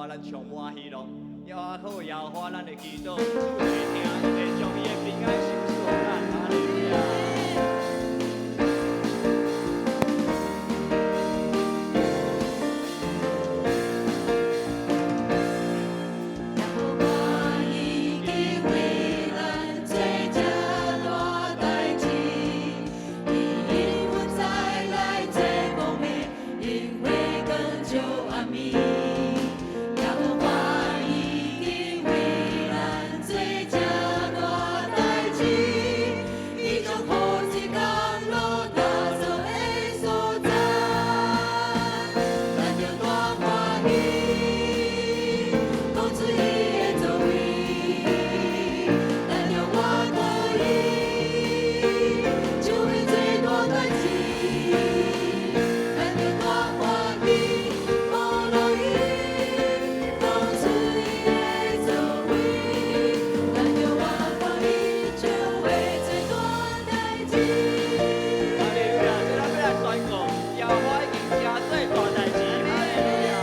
華咱充滿喜樂。耶和華好，耶和華咱的祈禱，主會聽，伊會將伊的平安賞賜予咱。哈利路亞。耶和華已經為咱做這大代誌，伊應允再來這光明，因為光照暗暝。耶和華已經為咱做這大代誌，伊將雨水降落踏草的所在，咱著大歡喜，講出伊的作為，咱著倚靠伊，就會做大代誌。咱著大歡喜，無落伊，講出伊的作為，咱著倚靠伊，就會做大代誌。哈利路亞！這咱欲來宣告，耶和華已經成做大代誌。哈利路亞！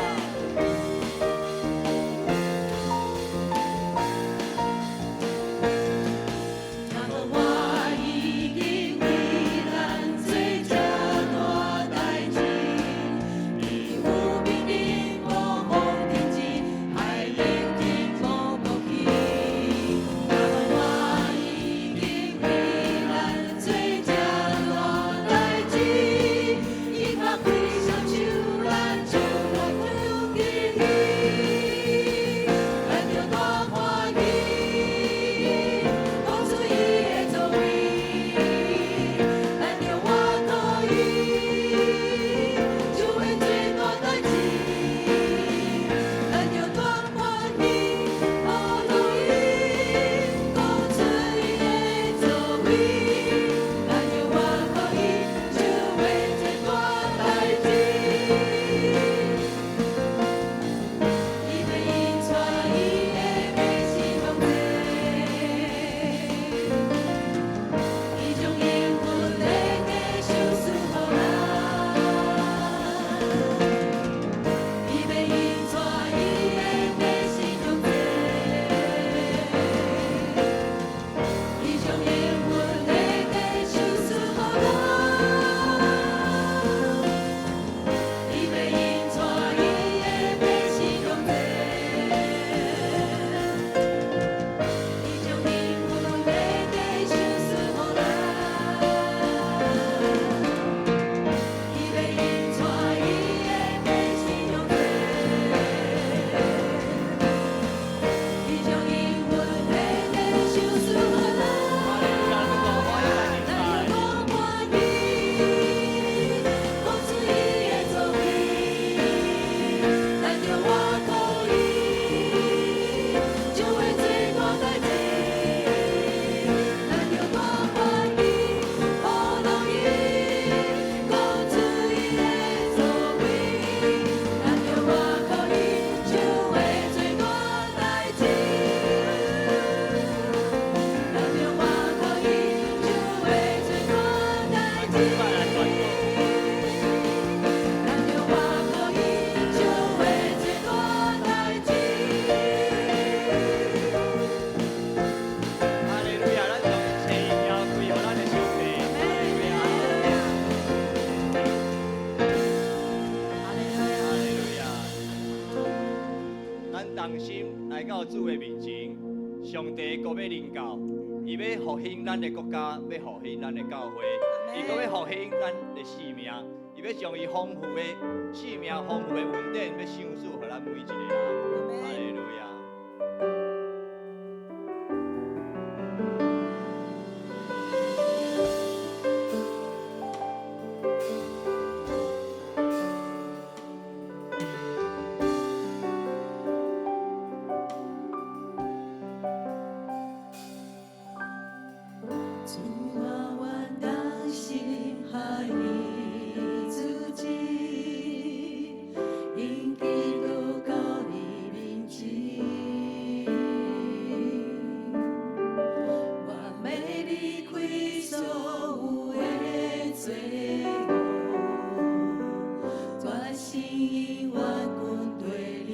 耶和華已經為咱做這大代誌，伊有命令暴風停止，海聆聽無無去。耶和華已經為咱做這大代誌，伊擘開雙手，咱就來投進去。咱著大歡喜，講出伊的作為，咱著倚靠伊，就會做大代誌。咱著大歡喜，無落伊，講出伊的作為，咱著倚靠伊，就會做大代誌。伊欲引帶伊的百姓向前，伊將應允的地賞賜予咱。伊欲引帶伊的百姓向前，伊將應允的地賞賜予咱。伊欲引帶伊的百姓向前，伊將應允的地賞賜予咱。伊欲引帶伊的百姓向前，伊將應允的地賞賜予咱。哈利路亞！咱講歡喜來咱敬拜。著大歡喜，講出伊的作為，咱著倚靠伊，就會做大代誌。咱著大歡喜，無落伊，講出伊的作為，咱著倚靠伊，就會做大代誌。咱著倚靠伊，就會做大代誌。咱敬拜來宣告。咱著倚靠伊，就會做大代誌。哈利路亞！咱將一切榮耀歸予咱的上帝。哈利路亞！哈利路亞！咱同心來到主的面前，上帝閣欲臨到，伊欲復興咱的國家，欲復興咱的教會，伊閣欲復興咱的性命，伊欲將伊豐富的性命、豐富的恩典，欲賞賜予咱每一個人。哈利路亞！主啊，阮同心合意主旨，因基督到你面前，我欲離開所有的罪惡，決心永遠跟隨你。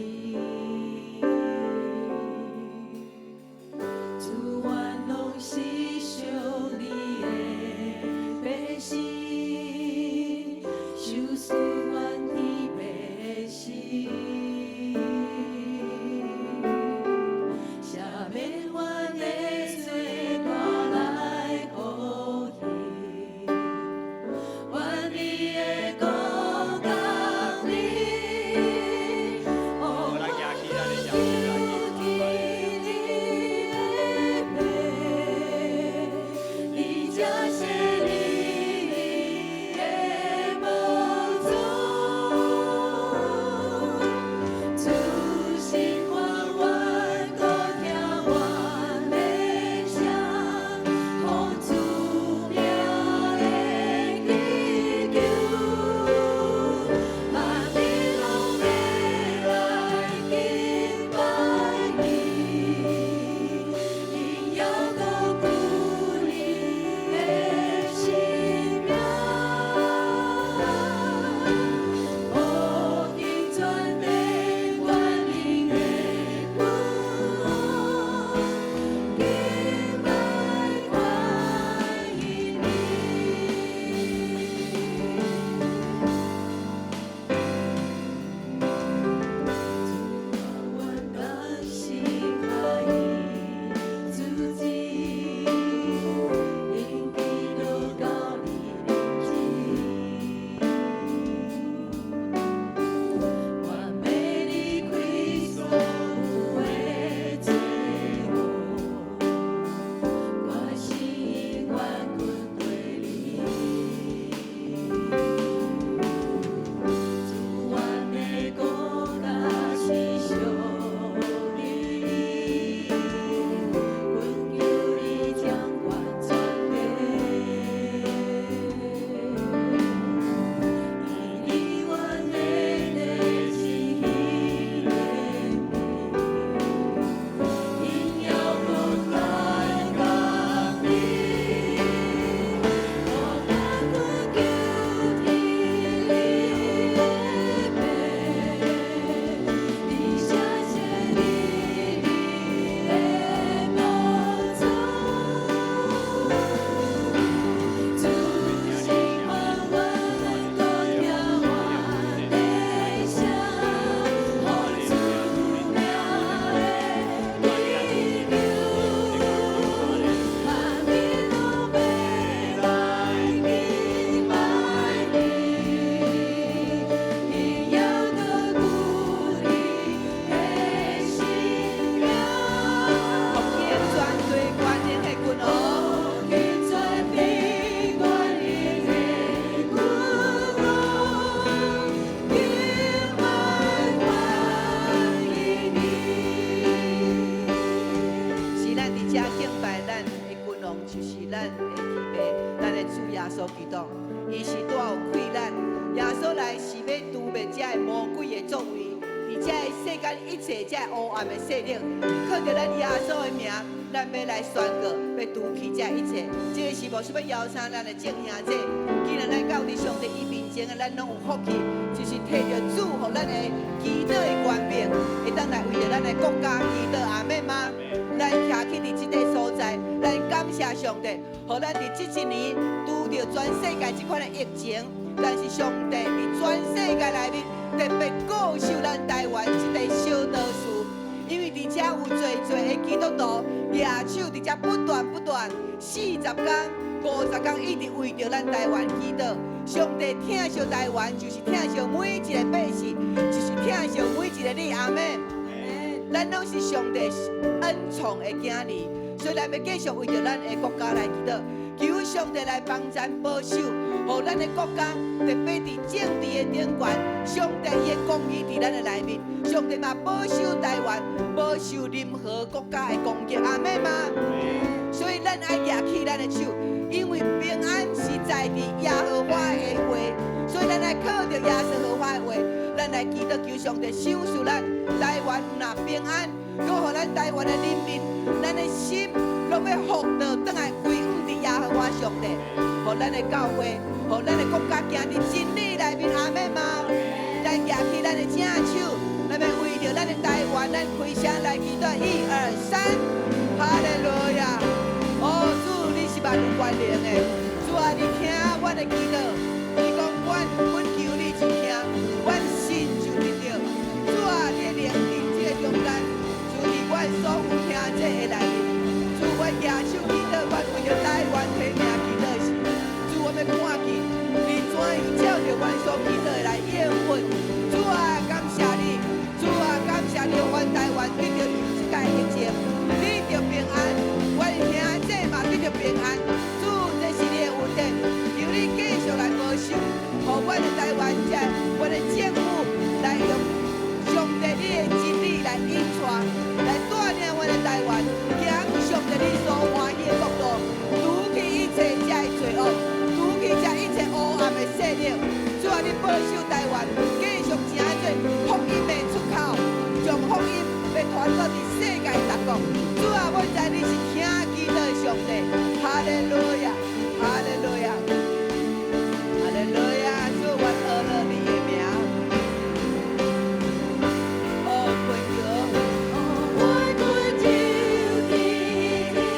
咱的天父，咱的主耶穌基督，伊是帶有氣力。耶穌來是欲除滅這个魔鬼的作為，佇這个世間一切這个黑暗的勢力，靠著咱耶穌的名，咱欲來宣告，欲除去這一切。這个是牧師欲邀請咱的眾兄弟，既然咱到佇上帝伊面前的，咱攏有福氣，就是提著主予咱的祈禱的權柄，會當來為著咱的國家祈禱，阿們嗎？咱徛起佇這个所在，咱感謝上帝，予咱佇這一年拄著全世界這款的疫情，但是上帝佇全世界內面特別顧守咱台灣這個小島嶼，因為佇遮有濟濟的基督徒舉手佇遮不斷不斷40天、50天，一直為著咱台灣祈禱。上帝疼惜台灣，就是疼惜每一个百姓，就是疼惜每一個你，阿們。咱攏是上帝恩寵的囝兒，所以咱欲繼續為著咱的國家來祈禱，求上帝來幫贊保守，予咱的國家特別佇政治的頂懸，上帝伊的公義佇咱的內面，上帝嘛保守台灣，保守任何國家的攻擊，阿們嗎？所以咱愛舉起咱的手，因為平安是在佇耶和華的話，所以咱愛靠著耶和華的話，咱來祈禱求上帝賞賜咱台灣若平安，閣予咱台灣的人民，咱的心攏欲復倒轉來歸向佇耶和華上帝，予咱的教會，予咱的國家行佇真理內面，阿們嗎？咱舉起咱的正手，咱欲為著咱的台灣，咱開聲來祈禱，一二三，哈利路亞！哦，主，你是萬有權能的，主啊，你聽阮的祈禱，你講阮阮求你就聽，阮信就得著。主啊，你的靈佇這个中間，就佇阮所有聽這的內面。主，阮舉手祈禱，阮為著台灣提名祈禱時，主，我欲看見你怎樣照著阮所祈禱的來應允。主啊，感謝你，主啊，感謝你，予阮台灣得著這個疫情，得著平安，阮兄弟嘛得著平安。主，這是你的恩典，求你繼續來保守，予阮的台灣這，阮的政府來用上帝你的真理來引帶，來帶領阮的台灣，行上帝你所歡喜的國度，除去一切這个罪惡，除去這一切黑暗的勢力。主啊，你保守台灣，繼續成做福音的出口，將福音欲傳到佇世界各國。主啊，我知你是聽祈禱的上帝，哈利路亞，哈利路亞，哈利路亞，主，我阿樂你的名。哦，懇求，我懇求天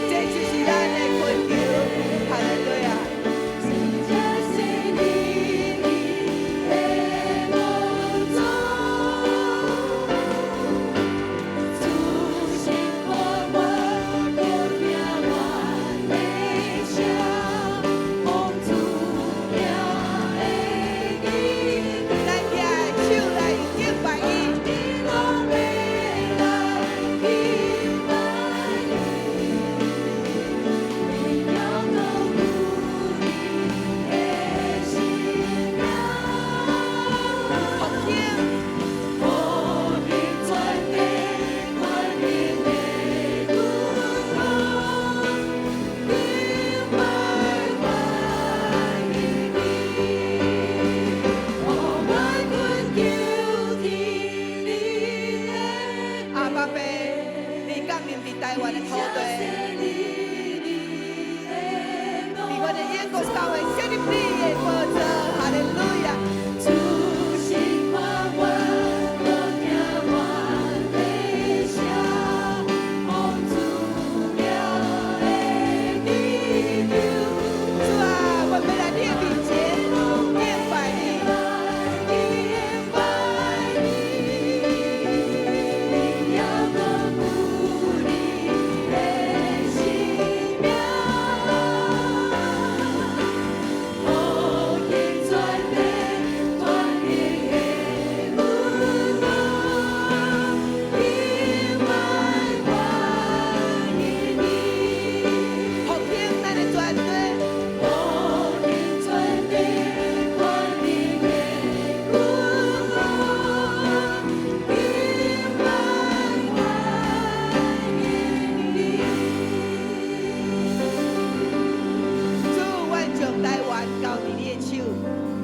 這就是咱的懇求，哈利路亞。這是你的寶座，主心我我閣聽阮的聲，奉主名的祈咱舉手來敬拜伊。你攏欲來敬拜你，榮耀都歸你的聖名。復興，復興全地權能的君王，敬拜歡迎你。哦，我懇求天你的阿爸父，你降臨佇台灣的土地，佇阮的英國教會設立你的寶座。